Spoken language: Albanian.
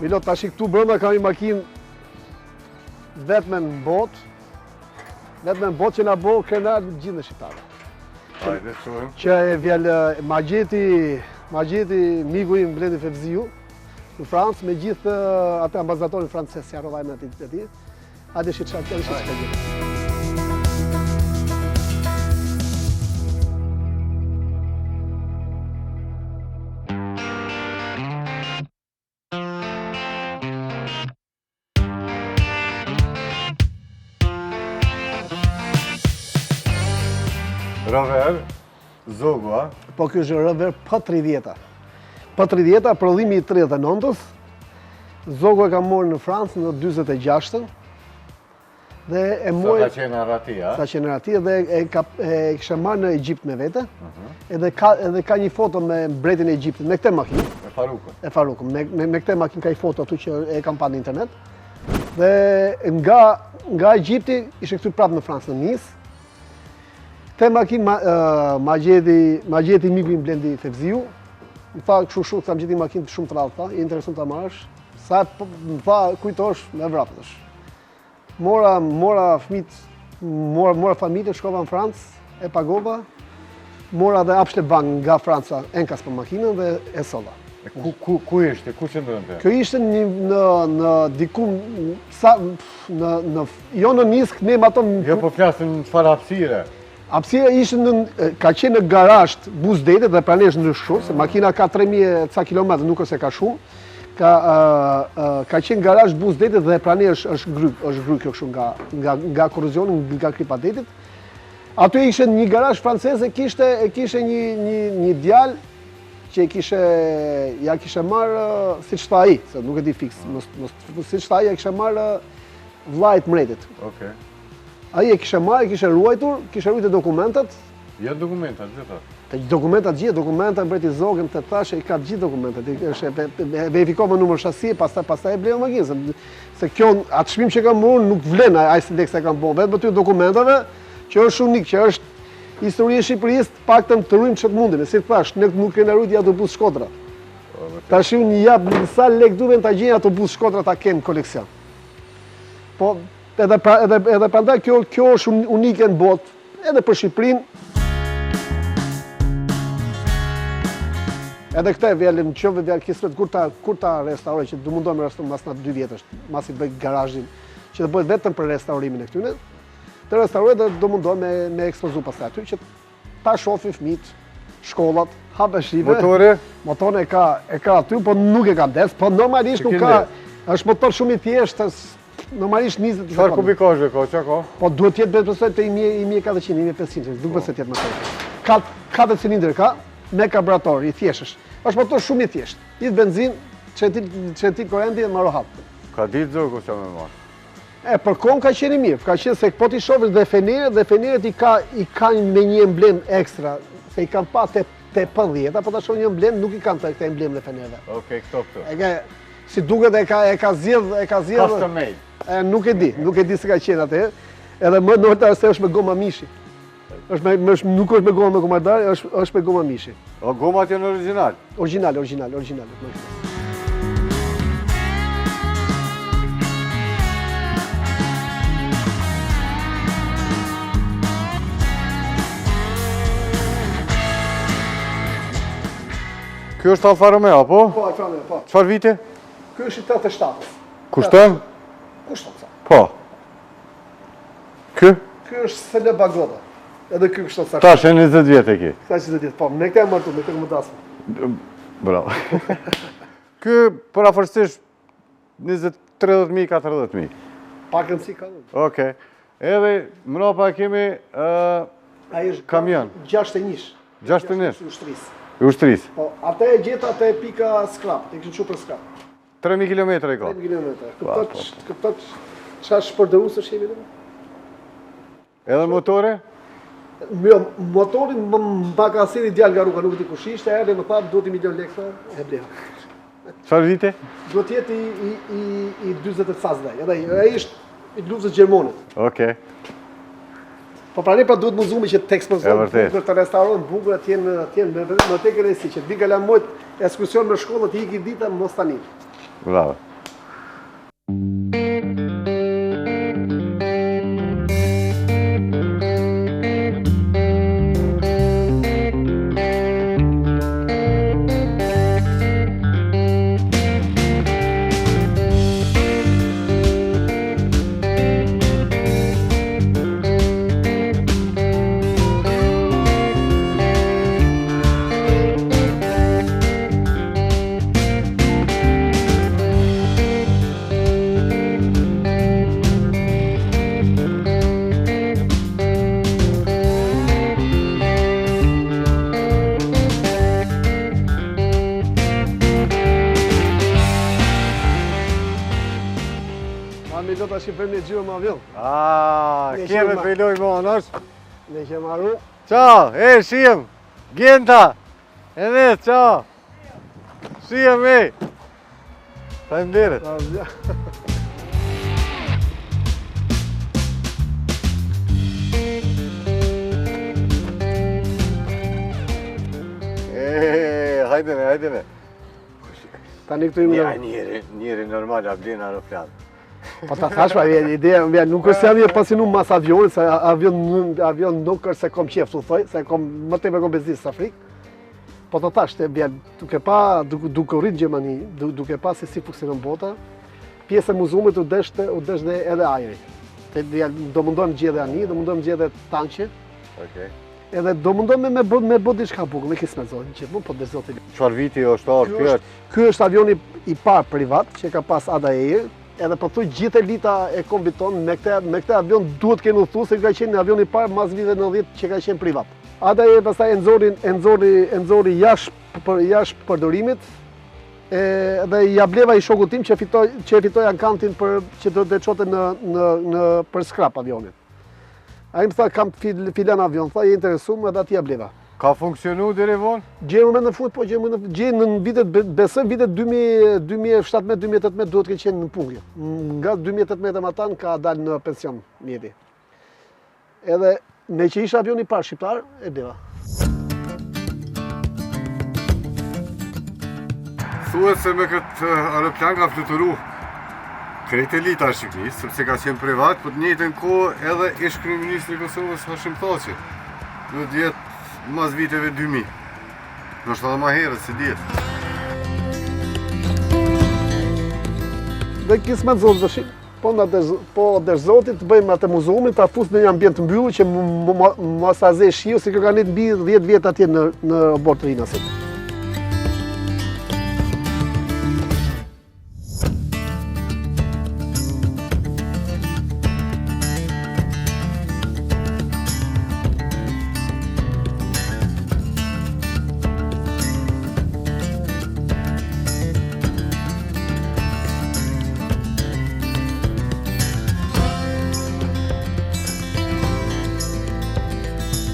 Milot, tashi këtu brenda kam një makinë vetme në botë, vetme në botë që na bo krenar gjithë ne shqiptarët. Hajde, shohim. Që e vjel, ma gjeti, ma gjeti miku im Blendi Fevziu, në Francë, me gjithë atë ambasadorin francez, si harrova emrin e tij, Hajde shi çka, hajde shi çka gjeti. Rover, Zogu, a? Po kjo është Rover P30-a. P30-a, prodhimi i 39-ës, Zogu e ka marrë në Francë në 46-ën, dhe e mori... Sa ka qenë arrati, a? Sa qenë arrati, dhe e, ka, e kishte marrë në Egjipt me vete, mhm. edhe, ka, edhe ka një foto me mbretin e Egjiptit, me këtë makinë. Me Farukën. E Farukën, me, me, me këtë makinë ka një foto aty që e kam pa në internet. Dhe nga, nga Egjipti, ishte kthy prapë në Francë në Nisë, Këtë makinë ma, ma gjeti, ma gjeti miku im Blendi Fevziu, më tha kështu kështu, kam gjetë një makinë shumë të rrallë, tha, je interesuar ta marrësh, sa po, më tha kujtosh, me vrap thash. Mora, mora fëmijët, mora, mora familjen, shkova në Francë, e pagova, mora dhe Abschleppwagen nga Franca, enkas për makinën dhe e solla. E ku, ku, ku ishte, ku qëndronte? Kjo ishte një, në, në diku, sa, në, në, jo në Niskë, ne më ato... Jo, po flasim në çfarë hapësire. Hapësira ishte në, ka qenë në garazh buzë detit dhe prandaj është ndryshu, se makina ka 3000 e ca kilometra, nuk është se ka shumë. Ka ka qenë garazh buzë detit dhe prandaj është është gry, është gry kjo kështu nga nga nga korrozioni, nga kripa e detit. Aty ishte një garazh francez e kishte e kishte një një një djalë që e kishe ja kishe marrë siç tha ai, se nuk e di fiks, mos mos siç tha ai ja kishe marrë vllait mbretit. Okej. Ai e kishe marrë, e kishe ruajtur, kishe ruajtur dokumentat. Ja dokumentat, gjitha. Të gjithë dokumentat, gjithë dokumentat, mbreti Zog, të thashë, i ka të gjithë dokumentat. I është e, e, e verifikova numër shasi, pastaj pastaj e bleva makinën, se, se kjo atë çmim që kam marrë nuk vlen ai ai lek sa kam bën, vetëm aty dokumentave që është unik, që është histori e Shqipërisë, të paktën të ruajmë ç'të mundemi. Si thash, ne nuk kena ruajt autobus Shkodra. Po, vërtet. Tash unë jap sa lek duhen ta gjej autobus Shkodra ta kem koleksion. Po edhe pra, edhe edhe prandaj kjo kjo është unike në botë, edhe për Shqipërinë. Edhe këtë vjelë në qoftë vjelë kismet kur ta kur ta restauroj që do mundohem me restauroj mas na dy vjetësh, masi bëj garazhin që të bëhet vetëm për restaurimin e këtyre. Të restauroj dhe do mundohem me me ekspozu pastaj aty që ta shohin fëmijët, shkollat, hape shife. Motori? Motorin e ka e ka aty, po nuk e ka ndez, po normalisht nuk ka është motor shumë i thjeshtë, normalisht 20 Çfarë kubikazhe ka, çka ka? Po duhet të jetë besoj te 1400, 1500, nuk besoj të jetë më tepër. Ka katër cilindër ka, me karburator, i thjeshtë është. Është motor shumë i thjeshtë. Hidh benzinë, çetil çetil korrenti e maro hap. Ka ditë Zogu ça me marrë. E, për kohën ka qenë i mirë, ka qenë se po t'i shohësh dhe fenerët, dhe fenerët i ka, i kanë me një emblemë ekstra, se i kanë pa te, te P10, apo ta shoh një emblemë, nuk i kanë të këtë emblemë dhe fenerëve. Okej, këto këto. E ka, si duket e ka, e ka zgjedh, e ka zgjedh. Custom made. E, nuk e di, nuk e di si ka qenë atëherë. Edhe më nolta është se është me goma mishi. Është me, me, nuk është me goma me goma është, është me goma mishi. O, gomat janë origjinal? Origjinal, origjinal, origjinal. Ky është Alfa Romeo, apo? Po, Alfa Romeo, po. Çfarë viti? Ky është i 87-ës. Kushton? Kushton, sa? Po. Ky? Ky është SL Bagota. Edhe ky kushton sa. Tash e 20 vjet e ki. Tash 20 vjet, po, me këtë jam martu, me këtë kam dasmë. Bravo. Ky përafërsisht 20 30 mijë, 40 mijë. Pak rëndësi ka. Okej. Edhe mrapa kemi ë Ai është kamion. 61. 61. I ushtrisë. I ushtrisë. Po, atë e gjeta te pika skrap, e kishin çu për skrap. 3000 kilometra i ka. 3000 kilometra. Kupton, po, po. kupton çfarë shpërdorues është jemi ne? Edhe motori? Jo, motorin më më ka sjellë djalë nga rruga, nuk e di kush ishte, erdhi më tha duhet një milion lekë, e bleva. Çfarë viti? Duhet të jetë i i i i 40 e ca dhe. Edhe ai është i luftës gjermane. Okej. Po pra ne pra duhet muzumi që të ekspozojnë bukur, të restaurojnë bukur, të jenë të jenë me me të kënaqësi që të vinë kalamajt ekskursion me shkollë të ikin dita mos tani. Bravo. me lota shi për një xhiro me avion. Aaaa, keme të lojë më anash. Ne që maru. Ciao, e, shihem, Genta, edhe, ciao. Shihem, e. Faleminderit. E, hajde ne, hajde ne. Tani këtu jemi Një njeri, njeri normal a blen aeroplan. Po ta thash pa vjen ideja, vjen nuk është se jam i pasionum mas avionit, se avion avion nuk është se kom qejf të thoj, se kom më tepër kom bezdi sa frikë. Po të thash, te vjen duke pa duke duke u rrit në Gjermani, duke pa se si funksionon bota, pjesë e muzeumit u desh u desh dhe edhe ajri. Te vjen do mundohem të gjej dhe anije, do mundohem të gjej dhe tanqe. Okej. Okay. Edhe do mundohem me me bë me bë diçka bukur, me kismet zotin, gjithmonë po dhe zoti. Çfarë viti është ardhur ky? Është ky është avioni i parë privat që ka pas Ada Air, edhe po thuj gjithë elita e kombit tonë me këtë me këtë avion duhet të kenë udhëtuar se ka qenë avioni i parë mas viteve 90 që ka qenë privat. Ada Air pastaj e nxori e nxori e nxori jashtë për jashtë përdorimit e dhe ja bleva i shokut tim që fitoi që e fitoi ankantin për që do të çonte në në në për skrap avionin. Ai më tha kam filan avion, tha je interesum edhe atij ja bleva. Ka funksionu deri vonë? Deri në momentin e fundit, po deri në momentin deri në vitet besoj vitet 2017 2018 duhet të ketë qenë në punë. Nga 2018 e matanë ka dalë në pension mjeti. Edhe meqë ishte avioni i parë shqiptar, e bleva. Thuhet se me këtë aeroplan ka fluturu krejt elita e Shqipërisë, sepse ka qenë privat, po të njëjtën kohë edhe ish kryeministri i Kosovës Hashim Thaçi. Duhet të jetë mas viteve 2000. Ndoshta edhe ma herët, s'i dihet. Dhe kismet zotë dhe Po na desh, po desh zoti të bëjmë atë muzeumin, ta fus në një ambient të mbyllur që mos ta zë shiu, se kjo ka ndejt mbi 10 vjet atje në në oborr të Rinasit.